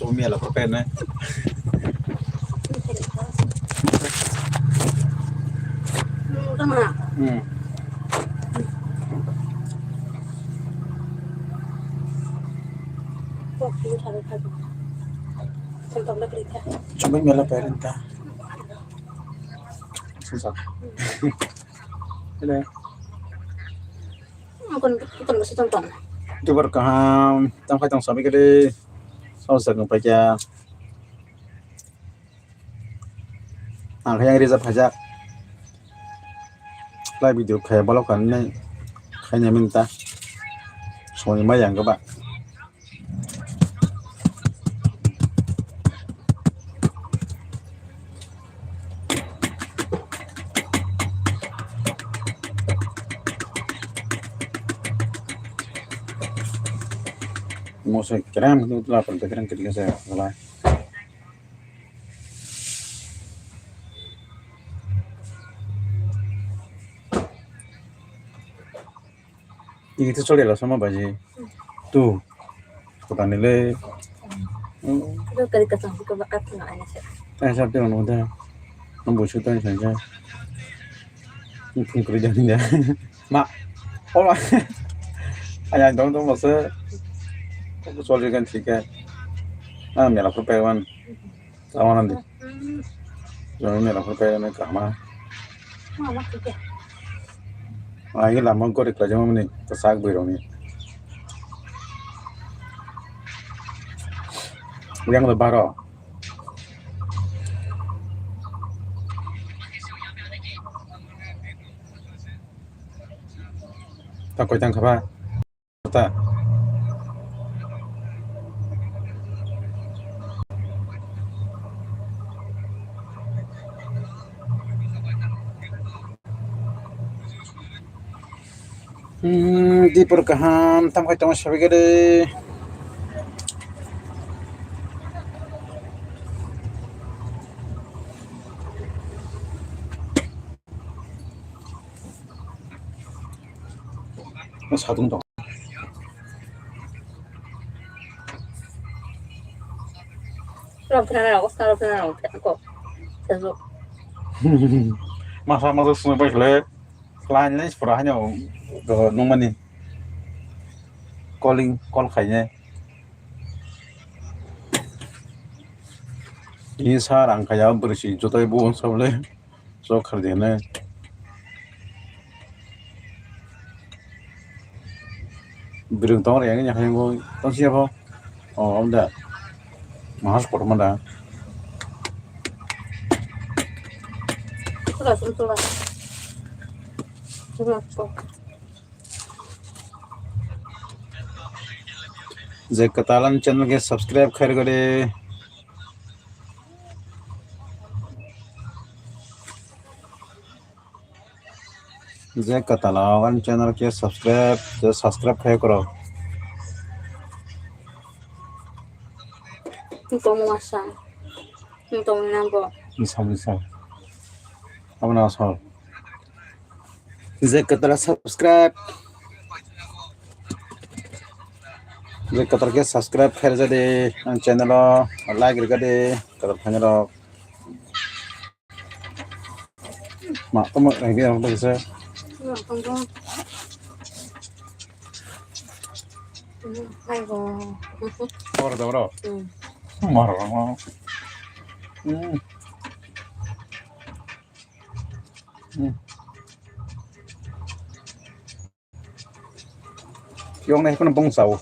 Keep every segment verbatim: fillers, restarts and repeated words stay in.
Chumi ala ko pen na. Hmm. Chumi mela pen ta. Susah. Ini. Kon, kon, kon, kon. Tubar kaham, tang khai tang sabi kade. Sao sa kong paikya. Ang kaya reza pajak. Lai video kaya balok kan nai. Kaya minta. Soni mayang kaba. Mosok kerang itu lapar kerang ketika saya mulai. Ini tu chole la sama baji. Tu. Kota ni le. Itu kali kacang itu bakat na aja sih. Tanya siapa yang nonton? Nang busu tanya saja. Ini pun kerja ni ya. Ma. Oh ma. Ayah dong dong masa. Aku chole kan tiket. Ah, mela pun pewan. Tawana di. Joni mela pun kaya na kama. Ai lama gori kla jama mani tasak bui roni. Yang le baro. Ta koi tang khaba. Ta. Hmm, dipor kaham, tam khai tong sabi gede. Sadung tong. Rok phina rok, sa rok phina rok, ko. Sajo. Masa masa sung pai khle. Line line pura hanya go nungmani. Calling, call khaine. Ini sa rang kaya bersi jotai bu sabole. So khar de na. Birung tong re yang yang bo tong siya bo. Oh, om da. Mahas por manda. Sura sum sura. Sura sum. Je Katalan channel ke subscribe khair gade. Je Katalan channel ke subscribe, je subscribe khair koro. Tong masa. Tong nanggo. Misa misa. Abana asal. Je Katalan subscribe. Je Katalan ke subscribe khair jadi ang channel o like rikadi Katalan khair rok. Ma, tamo lagi apa bisa? Kor da bro. Mar. Hmm. Hmm. Yong nai kono bong sao.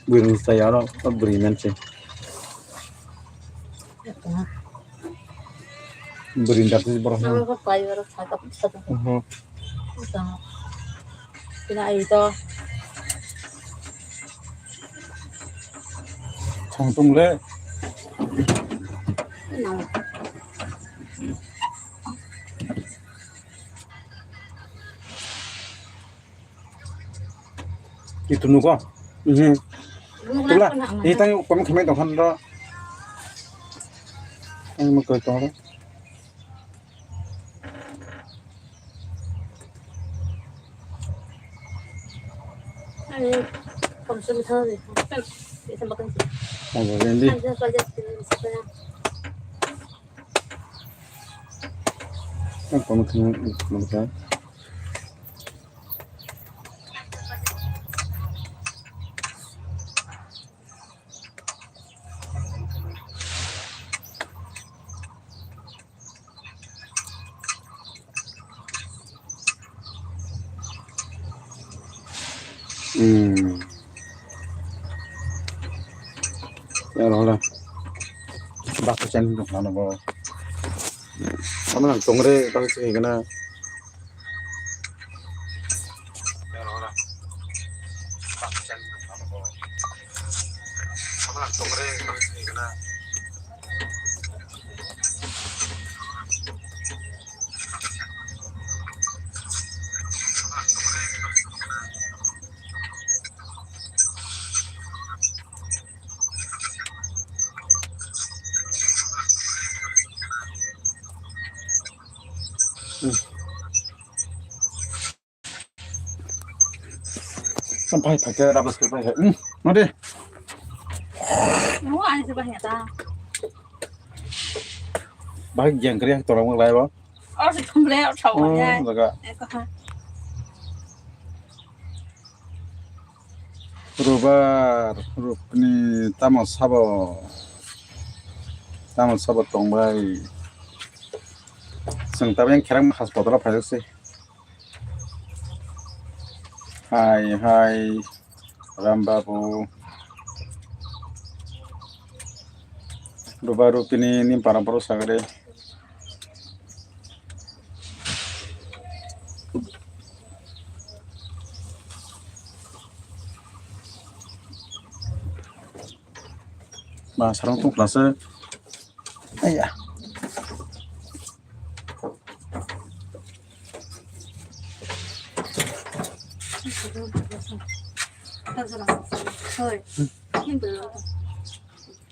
Bwrwi sai aro bwrwi men se. Bwrwi da twi borok. Aro ko pai aro sa ka sa ka. Mhm. Sa. Pina ai to. Thang tung le. Pina. Itu nugo. Mhm. Tula, ini tang pom khamai tong khan ro. Ang mo koi tong ro. Ani, pom sum thang ni. Ang bo rendi. Ang kono thang nukha. Hmm. Ya, rola. Baksa chen dong na bo. Sama nang tongre baksa chen gana. Sampai pakai rabas ke pakai. Hmm, mari. Mau aja banyak ta. Bahai jengkri yang tolong lai ba. Oh, si tumble, oh, chau ya. Jaga. Eko ha. Rubar, rupni tamo sabo. Tamo sabo tongbai. Seng tabe yang kerang haspatalo phajak se. Hai, hai, Ram Babu. Ruba rupini ni para boro sagare. Ma sarong tong klase. Aiya.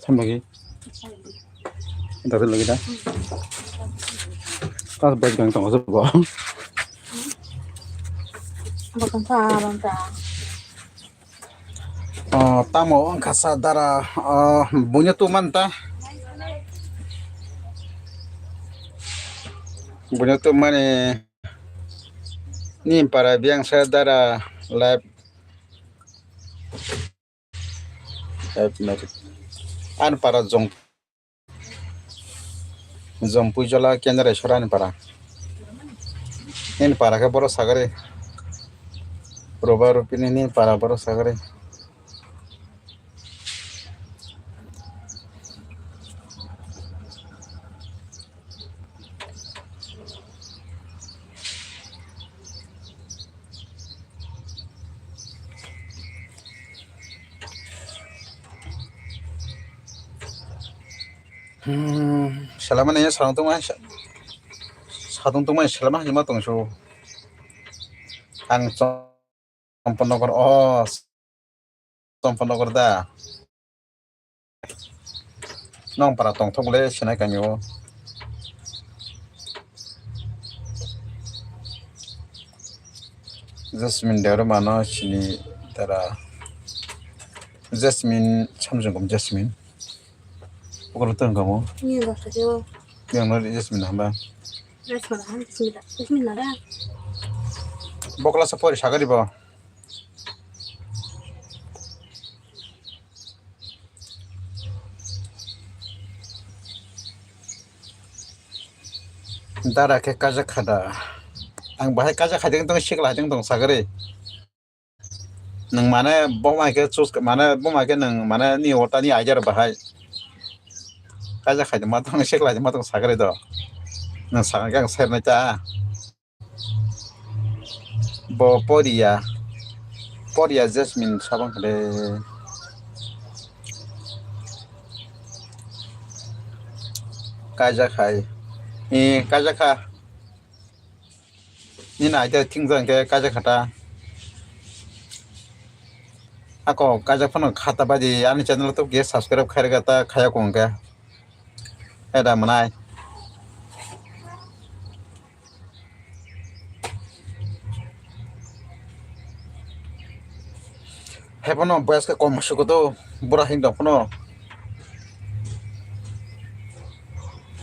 Samlagi. Dapat lagi dah. Tas baj gang tong aja ba. Bukan saran ta. Oh, tamo wngkha sa dara, oh, buino tumani ta. Buino tumani ni para biyang sa dara live, live merit. An para jong. Jompuijola Kendrai Sorani para. Nini para khe boro sagari. Roba rupini nini para boro sagari. Hmm, salamani ya sarong tongma, sa-, sarong tongma salama hajima tongso. Ang Chomponogor, oh, Chomponogor da. Nong para tongthok le sinai kami o. Jasmine Debbarma no sini tara. Jasmine, samjongom Jasmine. Okoro tong kamo. Ni rasta kebo. Yang no Jasmine hamba. Jasmine han, Jasmine da. Jasmine na da. Bokla sa pori sagari bo. Dara khe kaijak kha da. Ang bahai kaijak khaideng tong, sikla haideng tong sagari. Nwng mane bo mai khe choose, mane bo mai khe nwng mane ni ota ni idea rok bahai. Kaijak khaideng ma tong, sikla haideng ma tong sagari do. Nwng sakha khe ang sernai ta. Bo Poria, Poria Jasmine sabang khe de. Kaijak khai. Eh, kaijak kha. Nini idea thing jang khe kaijak kha ta. Ako kaijak phano kha ta bai di, ani channel to ge subscribe khai rega ta khaya kong khe. Eda manai. Haiphano boyas khe kom sugo do, bura hin dok phano.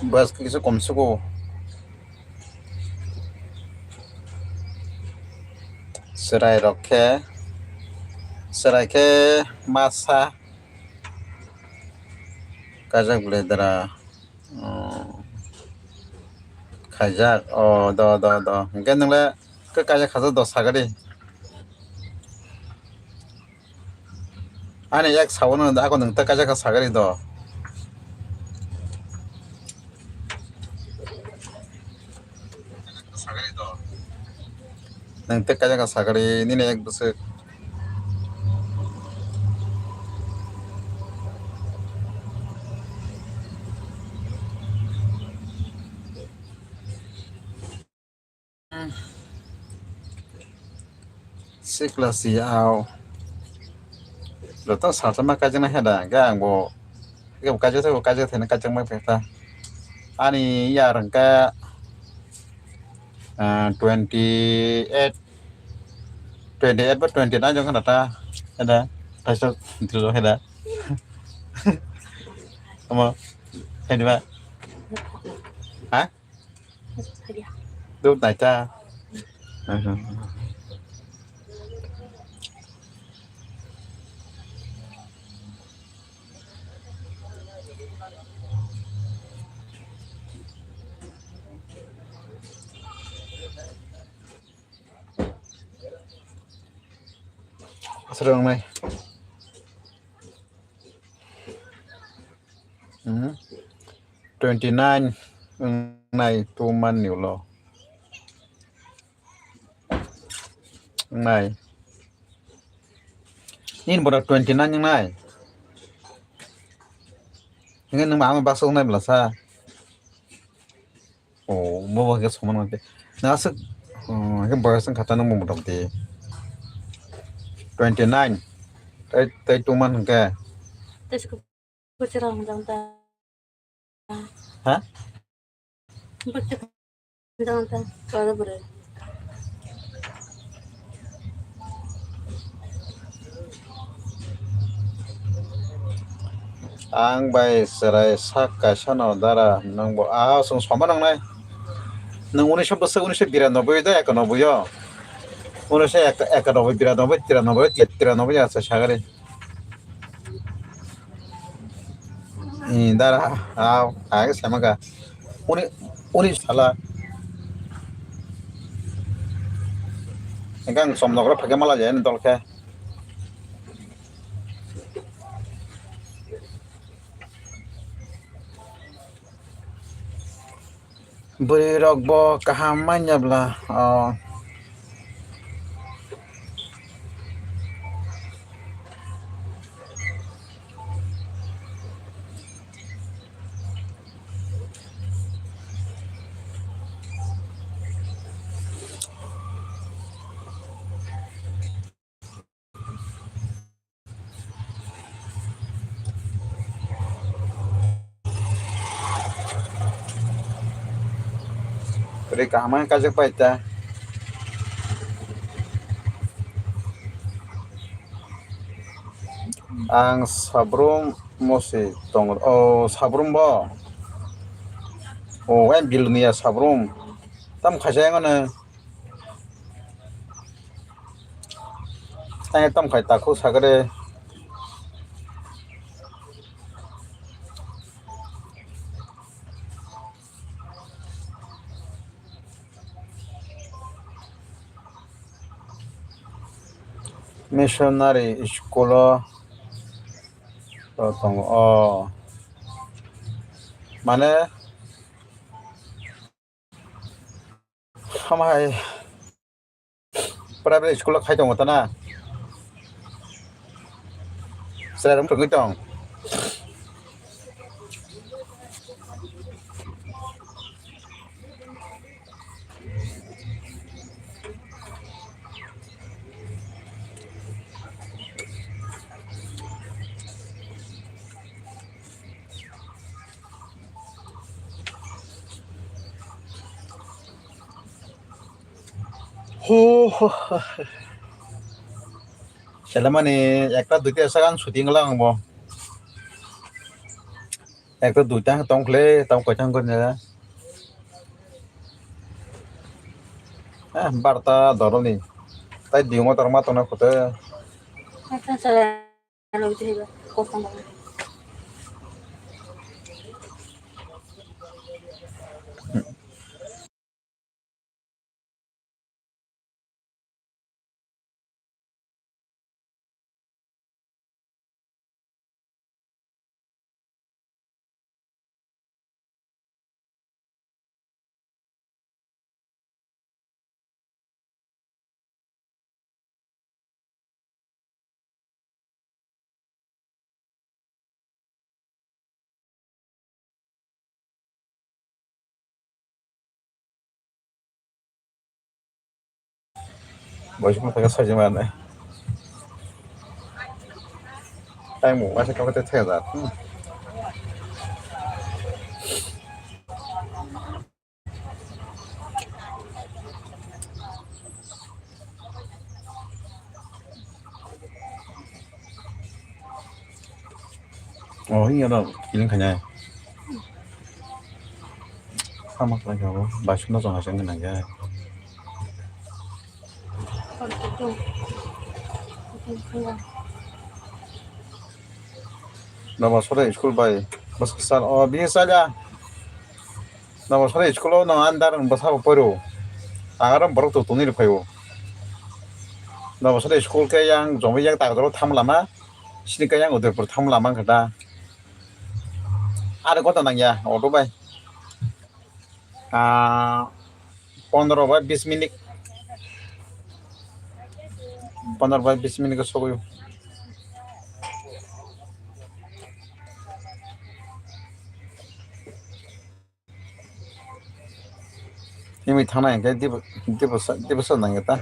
Boyas khe kisa kom sugo. Chwrai rok khe, chwrai khe masa kajak bwlai dara. Oh. Khaijak. Oh, do, do, do. Hwnkhe nwng le khe kaijak khaijak do sagadi. Ani ek sabono ako nwng ta kaijak kha sagadi do. Nwng tei kaijak kha sakari nini ek bwswk. Sikla si au. Joto salsa ma kaijak na heda, ga ang bo. Ga kaijak thago, kaijak thaina kaijak ma pekta. Ani yar hwnkhe, ah, twenty eight, twenty eight ba twenty nine jong khana ta, heda, kaisa dilo heda. Omo, hedi ba? Ha? Dub nai ta. Aswrwng nai. Hmm. Twenty nine wngnai two month ni ulo. Wngnai. Nini bora twenty nine wngnai. Hingke nwng ma ama baksa wngnai bwlasa. Oh, bo bo hingke soman wngnai. Nwng aswk, oh, hingke boyas wngkha ta nwng bo motamoti twenty nine. Tai, tai two month hingke. Bwswk rang jang ta. Ha? Bwswk rang jang ta. Kara bwrwi. Ang bai chwrai sak kaisa no dara, nwng bo a chwng soma nangnai. Nwng unisho bwswk unisho biranoboi da ekanoboi o. Unisho ek-, ekanoboi, biranoboi, tiranoboi, tiranoboi acha sagari. Ni dara, aw, kage sema ga. Uni, uni sala. Engkang som nokra phage mala jaya ni dol khe. Bwrwi rok bo kaham manya bla, o. Kwrwi kaham khe kaijak pai ta. Ang Sabrum mosi tong, o Sabrum bo. O, ang Bilonia Sabrum. Tam khaisa yang ano. Ang tam khai takhu sagre. Missionary school o tongo. O. Mane, hamhai private school o khai tongo ta na? Chwrairok wng tong? Ho, ho, ho. Selemani ekta duita sak ang shooting lang bo. Ekta duita tong khle tong koi tang koi na. Eh, barta doroni. Tai di motor ma tong na khote. Boys mo taka sajima ne. Tang mo masa kama te thaya da. Oh, ini ada kiling kanya. Sama kena kau, basuna jangan jangan aja. Nama sore school bai, bas kesan, oh, biasa aja. Nabo sore school o no andar bwsa bo poiro. Ang aro borok to tongwi rw phaio. Nabo sore school khe yang jomwi yang tak doro tham lama. Sini khe yang Udaipur tham lama khe da. Aro kota nang ya auto bai. Ah, pondro bai bis minute. Pondro bai bis minute ko sogwi. Himwi thangna hinkhe dibo, dibo sa, dibo sa nangya ta.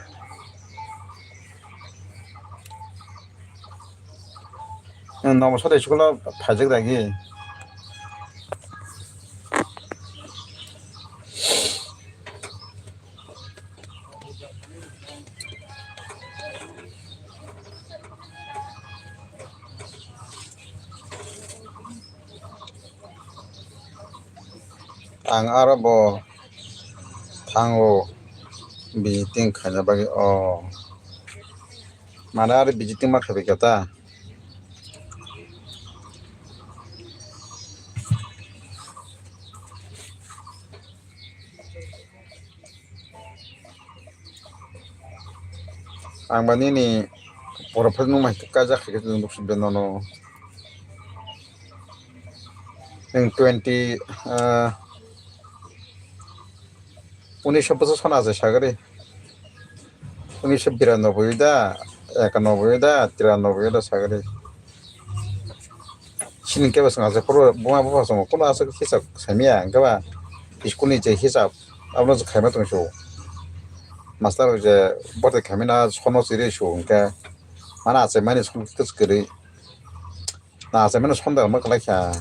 Nobo sade school o phaijak dagi. Ang aro bo thango visiting khaina bagwi o. Mane aro visiting ma khaibai kha ta. Ang ba nini profile nung mai kajak khe nung duk sibde nono. Nung twenty, ah, unisho pochas sona je sagari. Unisho biranoboi da, ekanoboi da, tiranoboi da sagari. Sini kebo swnga se phuru buma bupha songo kuno aswk hisab saimaya, hwnkhe ba school ni je hisab abono se khaima tong su. Master rok je borte khaimani sono chiri su hwnkhe mana achaimani sono kwrwi. Na achaimani sondel ma kwlai kha.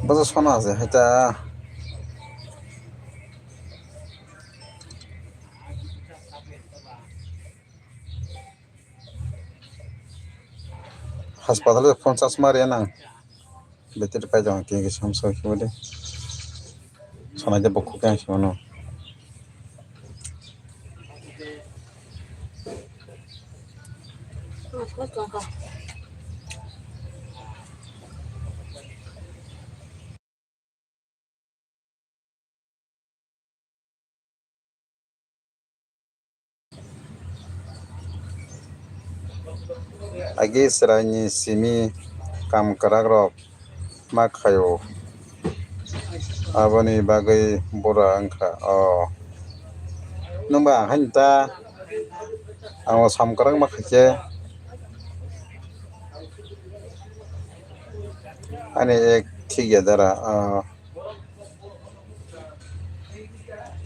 Bwsa sono ase hai ta. Haspatal o phone charge ma riya nang. Battery pai jang khe khe samsa khe de. Sanai de bokho khe ang se mano. Agi chwraini simi kam kwrakrok ma khaio, aboni bagwi bura wngkha. O, nwng ba ang haino ta, ang o sam kwrak ma khaikhe, ani ek thik ya dara. O,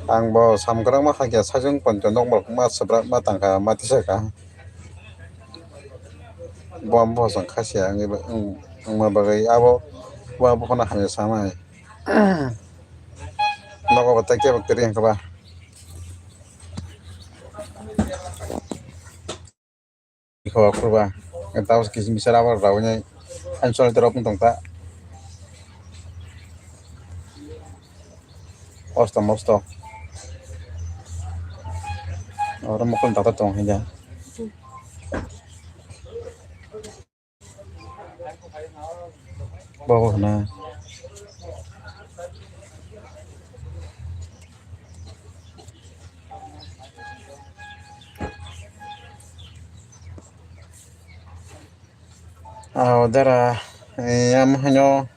ang bo sam kwrak ma khaikhe, sajwng poncho nokbar ma swbrak ma tangkha, ma tisakha. Bo, bo chwng khasia wngwi ba, wng, wngma bagwi abo, bo, bo phano hamya sanai. Nogo bo tei kebo kwrwi wngkha ba. Ikho aphuru ba. Tamo kisi misa rubber rwui nai. Ani chwla rok wng tong ta. Osto mosto. Oro mokol data tong hinja. Bobo hwnwi. Ah, dara, eh, amo haino.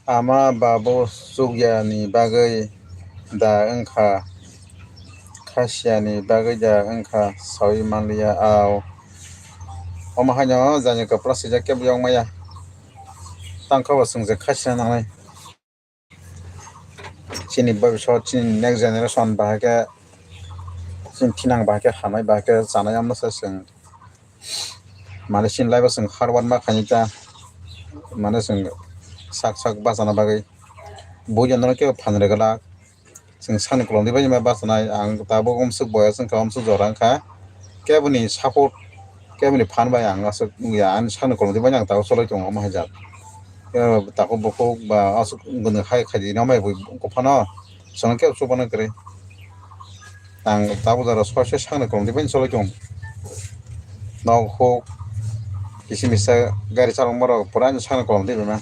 Ama babu chukya ni bagwi da wngkha, khasia ni bagwi da wngkha, saui manliya ao. Omo haino jani kwpla swijak kebo yong maya. Tangkha bo chwng je khasia nangnai. Chini bhabishyot, chini next generation bahai khe, chini thinang bahai khe, hamai bahai khe chanai, omo se chwng. Mane chini life o chwng hard work ma khainai ta, mane chwng sak sak bachana bagwi. Buino kebo phan rwgwlak. Chwng sakni kolomtwi bai ma bachanai, ang tabuk umsuk boyas wngkha, umsuk jora wngkha. Keboni support, keboni phan bai ang aswk wngya, ani sakni kolomtwi bai ang tabuk choloi tongo, omo hai jak. Kebo tako bukhuk ba aswk gwnwi hai khaidi, omo hai bui wngkha phano chwng kebo chubana kwrwi. Ang tabuk jora soi soi sakni kolomtwi bai choloi tongo. Nok huk, kisi misa gari chalokma rok pura ani sakni kolomtwi bai ma.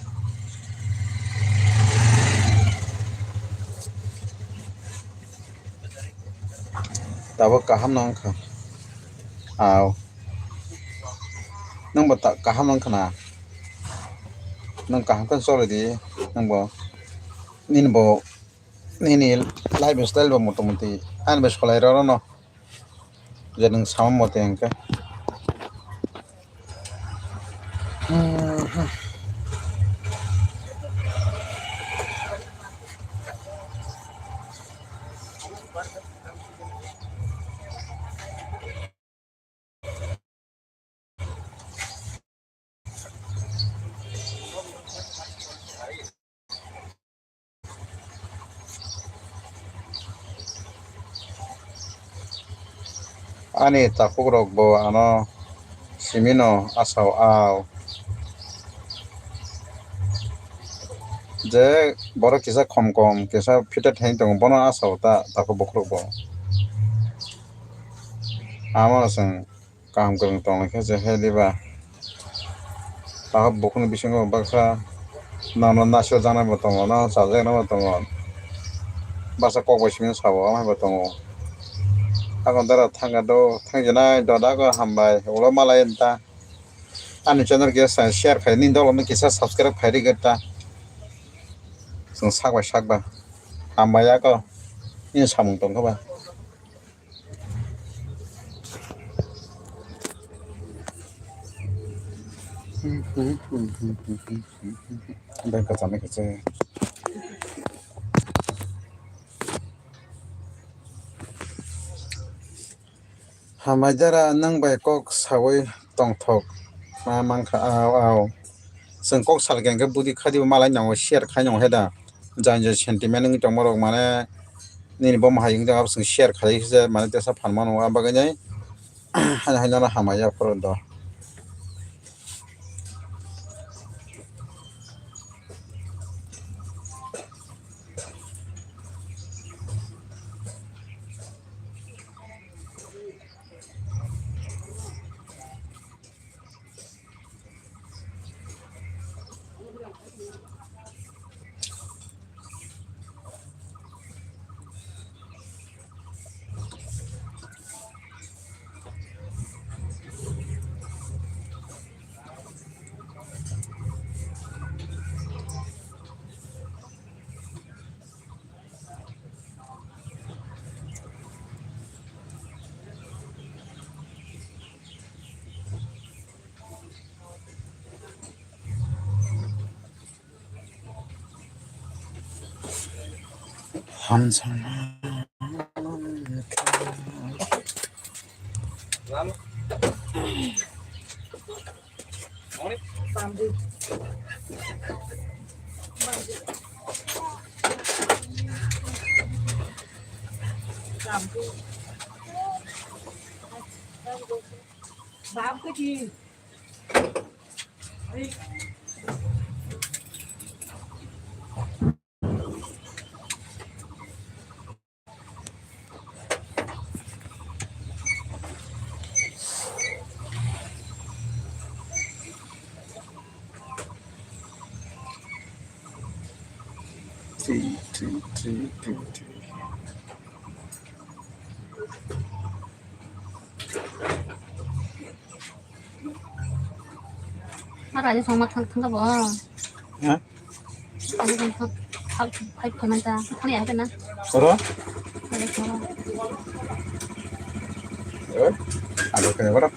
Tabuk kaham no wngkha. Aw. Nwng bo ta-, kaham no wngkha na? Nwng kaham khe choli di, nwng bo. Nini bo, nini lifestyle bo motamuti ani bai solai rw rw no. Je nwng sama mote hwnkhe. Ani takhuk rok bo ano simi no asao ao. Je borok kisa khom khom, kisa fitted hai tongo, bono asao ta, takhuk bukhuk bo. Amo chwng kaham kwrwng tonglaikha je he diba. Takhuk bukhukni bisingo baksa nono naisirjaknai bo tongo, nono chajaknai bo tongo. Baksa kok bai simi sabo, amai bo tongo. Hakon dara thangya do, thangjinai doda go hambai, ulo malai ta. Ani channel kisa share khai, nini dolo no kisa subscribe khai ri ta. Chwng sak bai sak ba. Hambai ya ko. Nini samung tong kha ba. Bai ka chana khe. Hambai dara nwng bai kok saui tongthok ma mankha, ao, ao. Chwng kok salkha hwnkhe budi khadi bo malai nango, share khai nango he da. Jani jani sentiment wngwi tongma rok mane nini bo mahai wngwi tong abo chwng share khai se mane tesa phan mano, abagwi nai haino haino no hamya phuru do. Hamjangma. Three, three, three, three, three. Ma raji song ma thang thang ka bo. Ha? Raji song thang thang thang thang thang thang ya na. Oro? Raji song. Eh? Ado kaya bara.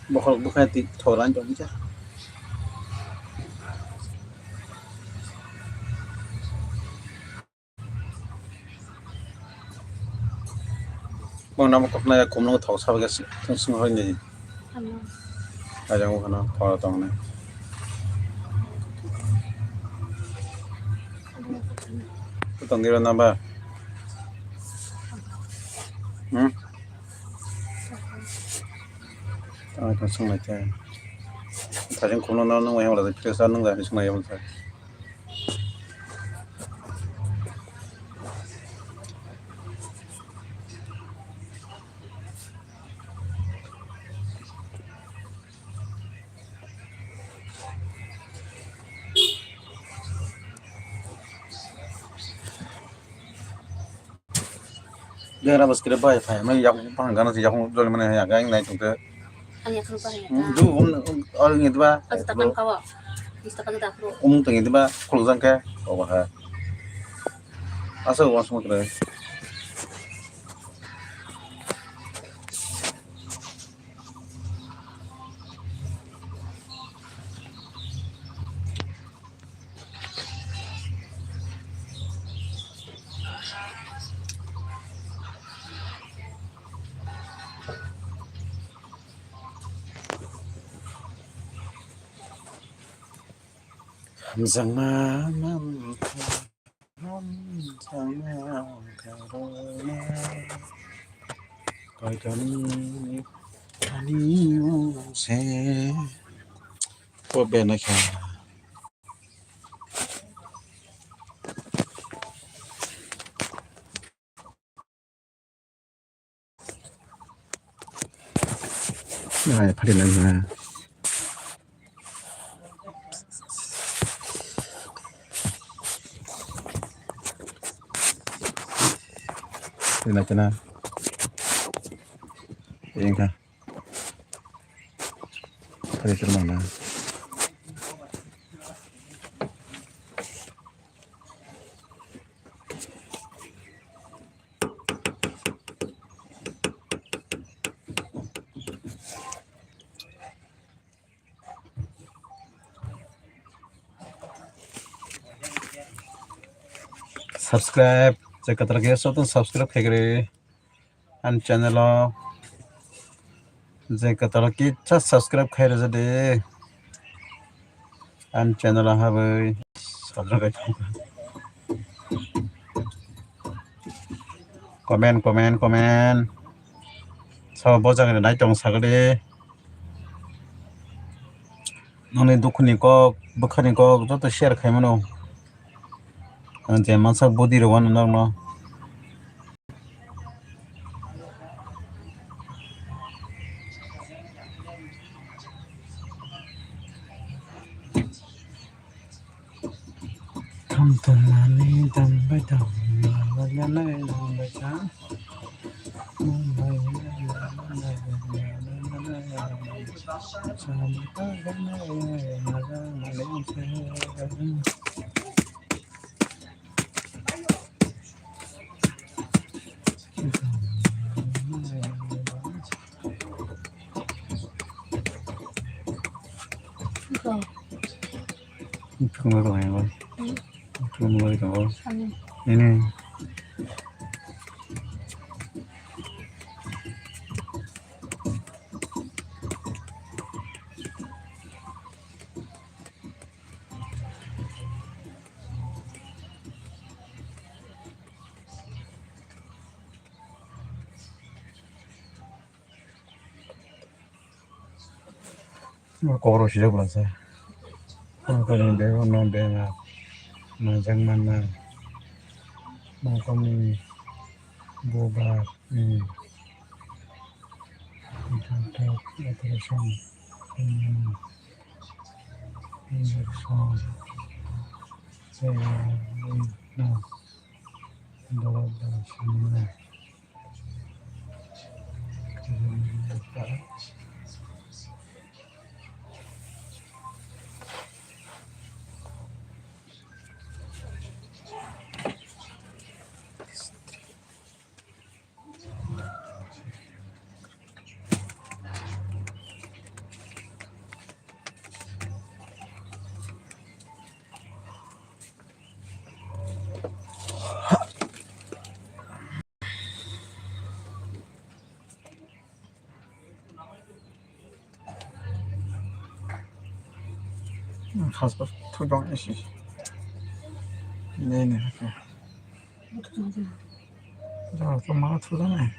Bokhorok bwkha twi thoran tongkha. Bo namo koknai khumlwngo thok sabo khe thung sung hoi ni. Ano. Ajang khana pora tong nai. Tong dira namba. Hmm? Tang thung sung nai khe. Thajeng khumlwng no nung wai wala fresh nung da sung nai wala. Dengra bwskre bai phai, mai yak phang gana se yak jol mane ya, gai nai tungte. Ang yak phang bai. Hmm, du, um, um, ol ngi dba. Ang tapan kawa. Ang tapan da phro. Um, tungni dba, khuluk jang khe, oba ha. Asa, uansukma kwrwi. Hamjakma manthok, hamjakma karwi, koitoni ani se pobe nakha. Ai, phari lang na. Ina kena. Ingka. Kari kena mana? Subscribe, je kwtal khe soto subscribe khaigri. Ani channel o je kwtal kisa subscribe khairwja de. Ani channel o habwi comment, comment, comment. Sabo bo jaga ni naitong sagade. Noni dukhuni kok, bwkhani kok joto share khaimano. Ang je mansa body rok wano norokno. Tam tam mani tam bai tam, ma ba ya nai tam bai tam. Thwngna rw yang bai. Thwngna bai tongo. Nini. Kokro sijak bwlasa. Kokro ni bag no bag no najak manna. Kokro ni bubar ni operation injection. Khaspa thubang isi. Nini hake. Jara to ma thudang ai.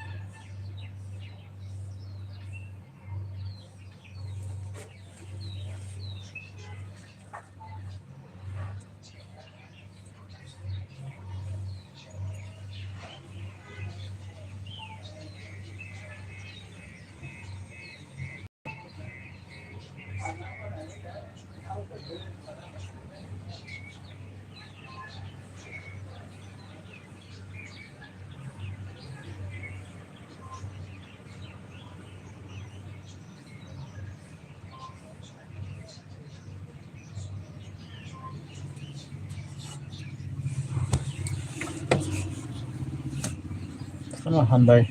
Ano hambai,